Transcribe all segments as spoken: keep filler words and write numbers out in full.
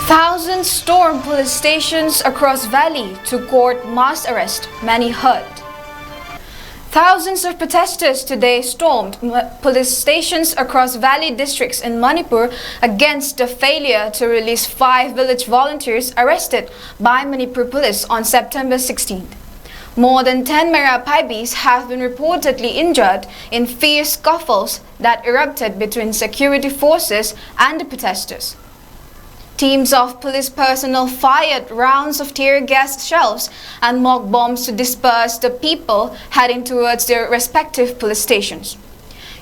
Thousands stormed police stations across valley to court mass arrest, many hurt. Thousands of protesters today stormed m- police stations across valley districts in Manipur against the failure to release five village volunteers arrested by Manipur police on September sixteenth. More than ten Meira Paibis have been reportedly injured in fierce scuffles that erupted between security forces and the protesters. Teams of police personnel fired rounds of tear gas shells and mock bombs to disperse the people heading towards their respective police stations.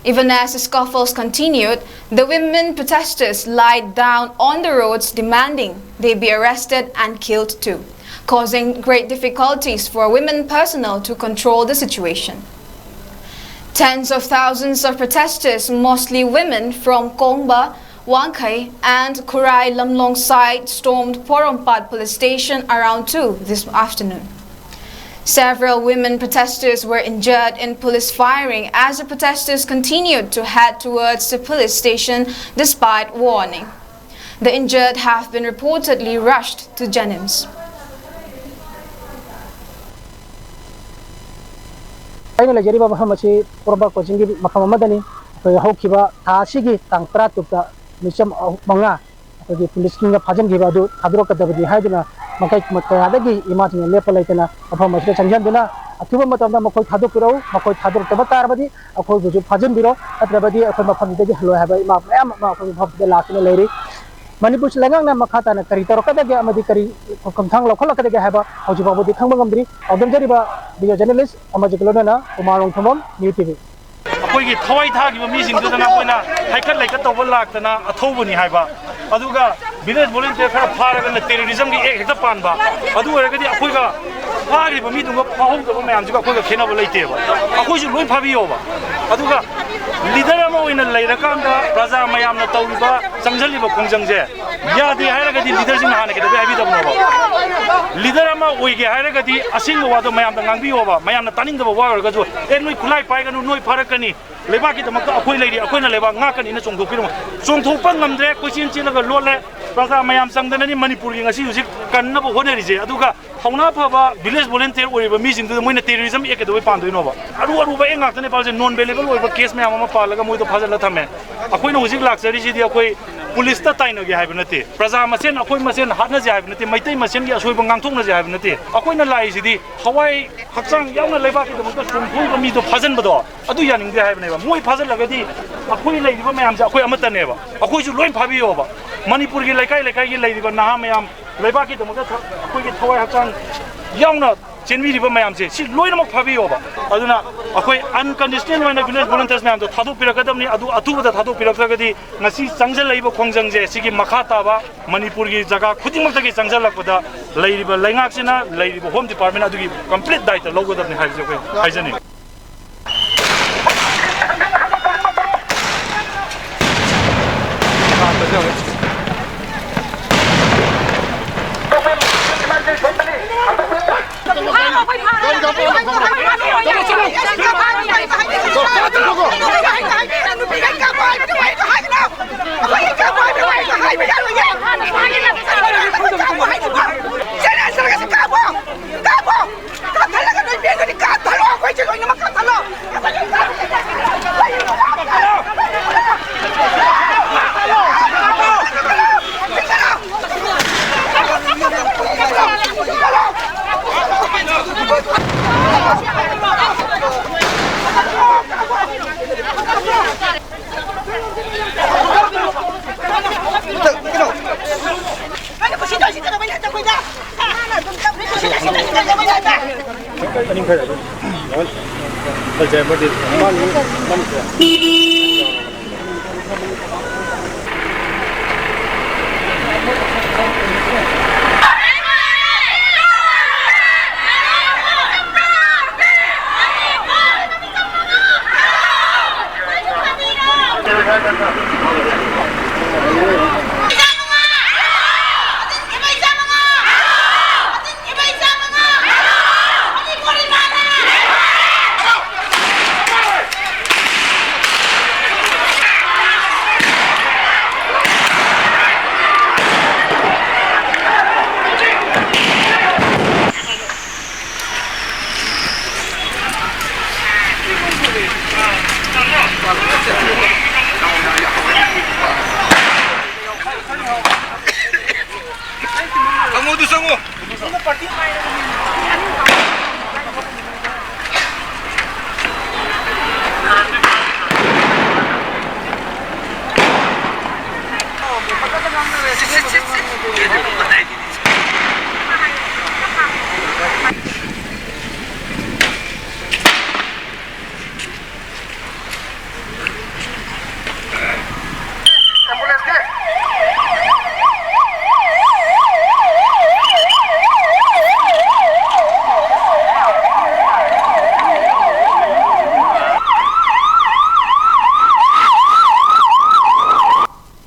Even as the scuffles continued, the women protesters lied down on the roads demanding they be arrested and killed too, causing great difficulties for women personnel to control the situation. Tens of thousands of protesters, mostly women from Kongba, Wangkhei, and Khurai Lamlong side, stormed Porompat police station around two this afternoon. Several women protesters were injured in police firing as the protesters continued to head towards the police station despite warning. The injured have been reportedly rushed to Jenims. ꯑꯩꯅ ꯂꯩꯖꯔꯤꯕ ꯃꯐꯝ ꯑꯁꯤ ꯄꯣꯔꯣꯝꯄꯥꯠ ꯀꯣꯆꯤꯡꯒꯤ ꯃꯐꯝ ꯑꯃꯗꯅꯤ꯫ ꯑꯩꯈꯣꯏ ꯍꯧꯈꯤꯕ ꯊꯥ ꯑꯁꯤꯒꯤ ꯇꯥꯡ ꯇꯔꯥꯇꯔꯨꯛꯇ ꯃꯤꯆꯝ ꯑꯍꯨꯝ ꯃꯉꯥ ꯑꯩꯈꯣꯏꯒꯤ ꯄꯨꯂꯤꯁꯁꯤꯡꯅ ꯐꯥꯖꯤꯟꯈꯤꯕ ꯑꯗꯨ ꯊꯥꯗꯣꯔꯛꯀꯗꯕꯅꯤ ꯍꯥꯏꯗꯨꯅ ꯃꯥꯏꯀꯩ ꯀꯌꯥꯗꯒꯤ ꯏꯃꯥꯁꯤꯡꯅ ꯂꯦꯞꯄ ꯂꯩꯇꯅ ꯃꯐꯝ ꯑꯁꯤꯗ ꯆꯪꯁꯤꯟꯗꯨꯅ ꯑꯊꯨꯕ ꯃꯇꯝꯗ ꯃꯈꯣꯏ ꯊꯥꯗꯣꯛꯄꯤꯔꯛꯎ꯫ ꯃꯈꯣꯏ ꯊꯥꯗꯣꯔꯛꯇꯕ ꯇꯥꯔꯕꯗꯤ ꯑꯩꯈꯣꯏꯕꯨꯁꯨ ꯐꯥꯖꯤꯟꯕꯤꯔꯣ, ꯅꯠꯇ꯭ꯔꯕꯗꯤ ꯑꯩꯈꯣꯏ ꯃꯐꯝꯁꯤꯗꯒꯤ ꯍꯜꯂꯣꯏ ꯍꯥꯏꯕ ꯏꯃꯥ ꯃꯌꯥꯝ ꯑꯃ ꯑꯩꯈꯣꯏ ꯃꯐꯝꯁꯤꯗ ꯂꯥꯛꯇꯨꯅ ꯂꯩꯔꯤ꯫ ꯃꯅꯤꯄꯨꯔꯁꯤ ꯂꯩꯉꯥꯛꯅ ꯃꯈꯥ ꯇꯥꯅ ꯀꯔꯤ ꯇꯧꯔꯛꯀꯗꯒꯦ ꯑꯃꯗꯤ ꯀꯔꯤ ꯈꯣꯡꯊꯥꯡ ꯂꯧꯈꯠꯂꯛꯀꯗꯒꯦ ꯍꯥꯏꯕ ꯍꯧꯖꯤꯛ ꯐꯥꯎꯕꯗꯤ ꯈꯪꯕ ꯉꯝꯗ꯭ꯔꯤ꯫ ꯄꯥꯎꯗꯝꯖꯔꯤꯕ video journalist ꯑꯃꯖꯤꯠꯀ ꯂꯣꯏꯅꯅ ꯀꯨꯃꯥꯔ ꯔꯣꯡꯊꯣꯝꯕꯝ, New T V꯫ ꯑꯩꯈꯣꯏꯒꯤ ꯊꯋꯥꯏ ꯊꯥꯈꯤꯕ ꯃꯤꯁꯤꯡꯗꯨꯗꯅ ꯑꯩꯈꯣꯏꯅ ꯍꯩꯀꯠ ꯂꯩꯀꯠ ꯇꯧꯕ ꯂꯥꯛꯇꯅ ꯑꯊꯧꯕꯅꯤ ꯍꯥꯏꯕ, ꯑꯗꯨꯒ village volunteer ꯈꯔ ꯐꯥꯔꯒꯅ terrorism ꯒꯤ act ꯍꯦꯛꯇ ꯄꯥꯟꯕ꯫ ꯑꯗꯨ ꯑꯣꯏꯔꯒꯗꯤ ꯑꯩꯈꯣꯏꯒ ꯐꯥꯈ꯭ꯔꯤꯕ ꯃꯤꯗꯨꯒ ꯐꯥꯍꯧꯗꯕ ꯃꯌꯥꯝꯁꯤꯒ ꯑꯩꯈꯣꯏꯒ ꯈꯦꯠꯅꯕ ꯂꯩꯇꯦꯕ꯫ ꯑꯩꯈꯣꯏꯁꯨ ꯂꯣꯏ ꯐꯥꯕꯤꯌꯣꯕ꯫ ꯑꯗꯨꯒ leader ꯑꯃ ꯑꯣꯏꯅ ꯂꯩꯔꯀꯥꯟꯗ ꯄ꯭ꯔꯖꯥ ꯃꯌꯥꯝꯅ ꯇꯧꯔꯤꯕ ꯆꯪꯁꯤꯜꯂꯤꯕ ꯈꯣꯡꯖꯪꯁꯦ ꯌꯥꯗꯦ ꯍꯥꯏꯔꯒꯗꯤ leader ꯁꯤꯡꯅ ꯍꯥꯟꯅ ꯀꯩꯗꯧꯕꯩ ꯍꯥꯏꯕꯤꯗꯕꯅꯣꯕ? Leader ꯑꯃ ꯑꯣꯏꯒꯦ ꯍꯥꯏꯔꯒꯗꯤ ꯑꯁꯦꯡꯕ ꯋꯥꯗꯣ ꯃꯌꯥꯝꯗ ꯉꯥꯡꯕꯤꯌꯣꯕ꯫ ꯃꯌꯥꯝꯅ ꯇꯥꯅꯤꯡꯗꯕ ꯋꯥ ꯑꯣꯏꯔꯒꯁꯨ, "ꯑꯦ, ꯅꯣꯏ ꯈꯨꯠꯂꯥꯏ ꯄꯥꯏꯒꯅꯨ, ꯅꯣꯏ ꯐꯥꯔꯛꯀꯅꯤ, ꯂꯩꯕꯥꯛꯀꯤꯗꯃꯛꯇ ꯑꯩꯈꯣꯏ ꯂꯩꯔꯤ, ꯑꯩꯈꯣꯏꯅ ꯂꯩꯕꯥꯛ ꯉꯥꯛꯀꯅꯤꯅ" ꯆꯣꯡꯊꯣꯛꯄꯤꯔꯝꯃꯣ꯫ ꯆꯣꯡꯊꯣꯛꯄ ꯉꯝꯗ꯭ꯔꯦ, ꯀꯣꯏꯆꯦꯟ ꯆꯦꯜꯂꯒ ꯂꯣꯠꯂꯦ꯫ ꯄ꯭ꯔꯖꯥ ꯃꯌꯥꯝ ꯆꯪꯗꯅꯅꯤ ꯃꯅꯤꯄꯨꯔꯒꯤ ꯉꯁꯤ ꯍꯧꯖꯤꯛ ꯀꯟꯅꯕ ꯍꯣꯠꯅꯔꯤꯁꯦ꯫ ꯑꯗꯨꯒ ꯊꯧꯅꯥ ꯐꯕ village volunteer ꯑꯣꯏꯔꯤꯕ ꯃꯤꯁꯤꯡꯗꯨꯗ ꯃꯣꯏꯅ terrorism act ꯀꯩꯗꯧꯕꯩ ꯄꯥꯟꯗꯣꯏꯅꯣꯕ? ꯑꯔꯨ ꯑꯔꯨꯕ act ꯉꯥꯛꯇꯅꯦ ꯄꯥꯜꯂꯤꯁꯦ, non bailable ꯑꯣꯏꯕ case ꯃꯌꯥꯝ ꯑꯃ ꯄꯥꯜꯂꯒ ꯃꯣꯏꯗꯣ ꯐꯥꯖꯤꯜꯂ ꯊꯝꯃꯦ꯫ ꯑꯩꯈꯣꯏꯅ ꯍꯧꯖꯤꯛ ꯂꯥꯛꯆꯔꯤꯁꯤꯗꯤ ꯑꯩꯈꯣꯏ ꯄꯨꯂꯤꯁꯇ ꯇꯥꯏꯅꯒꯦ ꯍꯥꯏꯕ ꯅꯠꯇꯦ, ꯄ꯭ꯔꯖꯥ ꯃꯁꯦꯟ ꯑꯩꯈꯣꯏ ꯃꯁꯦꯟ ꯍꯥꯠꯅꯁꯦ ꯍꯥꯏꯕ ꯅꯠꯇꯦ, ꯃꯩꯇꯩ ꯃꯁꯦꯟꯒꯤ ꯑꯁꯣꯏꯕ ꯉꯥꯡꯊꯣꯛꯅꯁꯦ ꯍꯥꯏꯕ ꯅꯠꯇꯦ꯫ ꯑꯩꯈꯣꯏꯅ ꯂꯥꯛꯏꯁꯤꯗꯤ ꯊꯋꯥꯏ ꯍꯛꯆꯥꯡ ꯌꯥꯎꯅ ꯂꯩꯕꯥꯛꯀꯤꯗꯃꯛꯇ ꯆꯣꯡꯊꯣꯛꯏꯕ ꯃꯤꯗꯣ ꯐꯥꯖꯤꯟꯕꯗꯣ ꯑꯗꯨ ꯌꯥꯅꯤꯡꯗꯦ ꯍꯥꯏꯕꯅꯦꯕ꯫ ꯃꯣꯏ ꯐꯥꯖꯤꯜꯂꯒꯗꯤ ꯑꯩꯈꯣꯏ ꯂꯩꯔꯤꯕ ꯃꯌꯥꯝꯁꯦ ꯑꯩꯈꯣꯏ ꯑꯃꯠꯇꯅꯦꯕ꯫ ꯑꯩꯈꯣꯏꯁꯨ ꯂꯣꯏ ꯐꯥꯕꯤꯌꯣꯕ꯫ ꯃꯅꯤꯄꯨꯔꯒꯤ ꯂꯩꯀꯥꯏ ꯂꯩꯀꯥꯏꯒꯤ ꯂꯩꯔꯤꯕ ꯅꯍꯥ ꯃꯌꯥꯝ, ꯂꯩꯕꯥꯛꯀꯤꯗꯃꯛꯇ ꯊ-, ꯑꯩꯈꯣꯏꯒꯤ ꯊꯋꯥꯏ ꯍꯛꯆꯥꯡ ꯌꯥꯎꯅ ꯆꯦꯟꯕꯤꯔꯤꯕ ꯃꯌꯥꯝꯁꯦ ꯁꯤ ꯂꯣꯏꯅꯃꯛ ꯐꯥꯕꯤꯌꯣꯕ꯫ ꯑꯗꯨꯅ ꯑꯩꯈꯣꯏ unconditional ꯑꯣꯏꯅ village volunteers ꯃꯌꯥꯝꯗꯣ ꯊꯥꯗꯣꯛꯄꯤꯔꯛꯀꯗꯕꯅꯤ꯫ ꯑꯗꯨ ꯑꯊꯨꯕꯗ ꯊꯥꯗꯣꯛꯄꯤꯔꯛꯇ꯭ꯔꯒꯗꯤ ꯉꯁꯤ ꯆꯪꯁꯤꯜꯂꯛꯏꯕ ꯈꯣꯡꯖꯪꯁꯦ ꯁꯤꯒꯤ ꯃꯈꯥ ꯇꯥꯕ ꯃꯅꯤꯄꯨꯔꯒꯤ ꯖꯒꯥ ꯈꯨꯗꯤꯡꯃꯛꯇꯒꯤ ꯆꯪꯁꯤꯜꯂꯛꯄꯗ ꯂꯩꯔꯤꯕ ꯂꯩꯉꯥꯛꯁꯤꯅ, ꯂꯩꯔꯤꯕ Home Department ꯑꯗꯨꯒꯤ complete ꯗꯥꯏꯇ ꯂꯧꯒꯗꯕꯅꯤ ꯍꯥꯏꯕꯁꯦ ꯑꯩꯈꯣꯏ ꯍꯥꯏꯖꯅꯤꯡꯉꯤ꯫ Ambulance ke?